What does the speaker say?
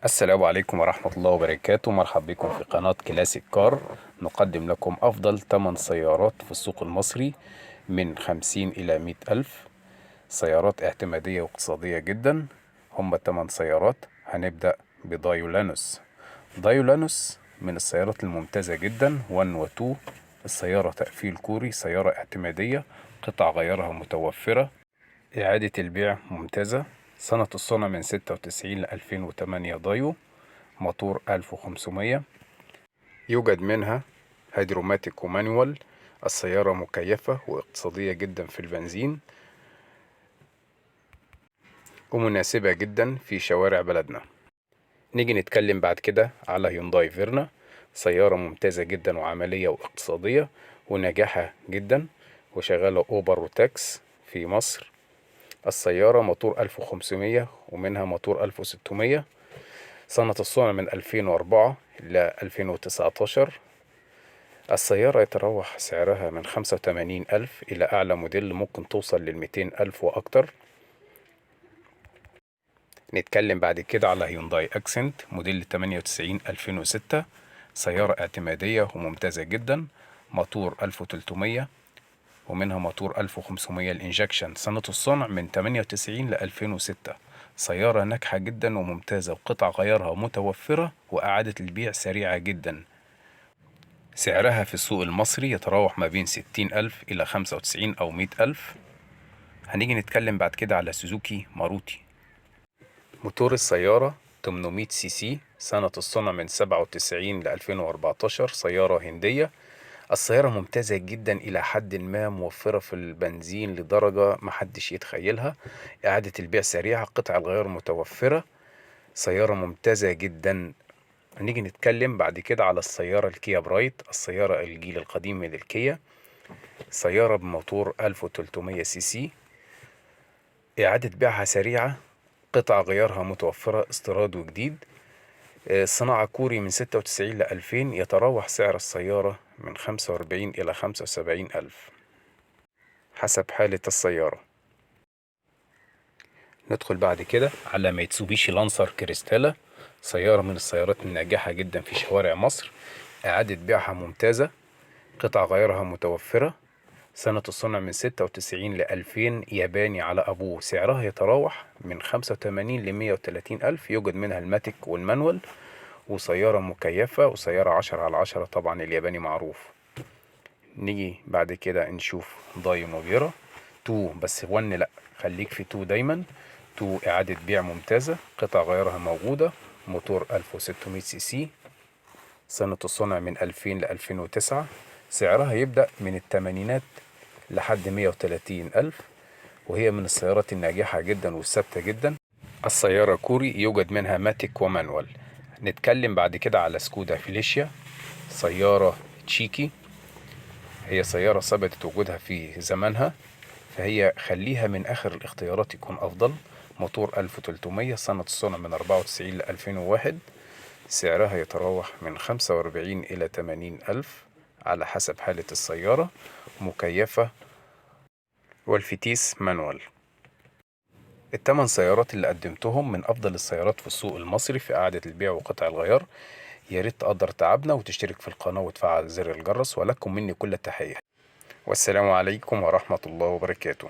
السلام عليكم ورحمة الله وبركاته. مرحب بكم في قناة كلاسيك كار. نقدم لكم أفضل 8 سيارات في السوق المصري من 50 إلى 100 ألف، سيارات اعتمادية واقتصادية جدا. هم 8 سيارات. هنبدأ بدايو لانوس. دايو لانوس من السيارات الممتازة جدا، 1 و 2. السيارة تقفيل كوري، سيارة اعتمادية، قطع غيارها متوفرة، إعادة البيع ممتازة. سنة الصنع من 96 ل 2008. دايو موتور 1500، يوجد منها هيدروماتيك و manual. السيارة مكيفة واقتصادية جدا في البنزين ومناسبة جدا في شوارع بلدنا. نيجي نتكلم بعد كده على هيونداي فيرنا، سيارة ممتازة جدا وعملية واقتصادية وناجحة جدا، وشغالة أوبر وتاكس في مصر. السيارة موتور 1500 ومنها موتور 1600. سنة الصنع من 2004 إلى 2019. السيارة يتراوح سعرها من 85 ألف إلى أعلى موديل ممكن توصل للميتين ألف وأكتر. نتكلم بعد كده على هيونداي اكسنت موديل 98 2006، سيارة اعتمادية وممتازة جدا، موتور 1300 ومنها موتور 1500 ال injection. سنة الصنع من 98 ل 2006. سيارة ناجحة جدا وممتازة، وقطع غيارها متوفرة، وإعادة البيع سريعة جدا. سعرها في السوق المصري يتراوح ما بين 60 ألف إلى 95 أو 100 ألف. هنيجي نتكلم بعد كده على سوزوكي ماروتي. موتور السيارة 800 سي سي، سنة الصنع من 97 ل 2014. سيارة هندية. السيارة ممتازة جدا إلى حد ما، موفرة في البنزين لدرجة محدش يتخيلها، إعادة البيع سريعة، قطع الغيار متوفرة، سيارة ممتازة جدا. هنيجي نتكلم بعد كده على السيارة الكيا برايت، السيارة الجيل القديم من الكيا، سيارة بموتور 1300 سي سي، إعادة بيعها سريعة، قطع غيارها متوفرة، استيراد وجديد، صناعة كوري من 96 ل 2000. يتراوح سعر السيارة من 45 إلى 75 ألف حسب حالة السيارة. ندخل بعد كده على ميتسوبيشي لانسر كريستالا، سيارة من السيارات الناجحة جدا في شوارع مصر، إعادة بيعها ممتازة، قطع غيارها متوفرة، سنة الصنع من 96 ل 2000، ياباني على أبوه. سعرها يتراوح من 85 ل 130 ألف. يوجد منها ال matic وال manual، وسيارة مكيفة وسيارة 10 على 10، طبعا الياباني معروف. نيجي بعد كده نشوف دايو نوفيرا 2، بس 1 لا، خليك في 2 دايما. 2 إعادة بيع ممتازة، قطع غيارها موجودة، موتور 1600 سي سي، سنة الصنع من 2000 ل 2009. سعرها يبدأ من التمانينات لحد 130 ألف، وهي من السيارات الناجحة جدا والثابتة جدا. السيارة كوري، يوجد منها matic و manual. نتكلم بعد كده على سكودا فيليشيا، سيارة تشيكي، هي سيارة ثبتت وجودها في زمانها، فهي خليها من آخر الاختيارات يكون أفضل. موتور 1300، سنة الصنع من 94 ل 2001. سعرها يتراوح من 45 إلى 80 ألف على حسب حالة السيارة، مكيفة والفتيس manual. التمن سيارات اللي قدمتهم من أفضل السيارات في السوق المصري في إعادة البيع وقطع الغيار. يا ريت تقدر تعبنا وتشترك في القناة وتفعل زر الجرس، ولكم مني كل التحية، والسلام عليكم ورحمة الله وبركاته.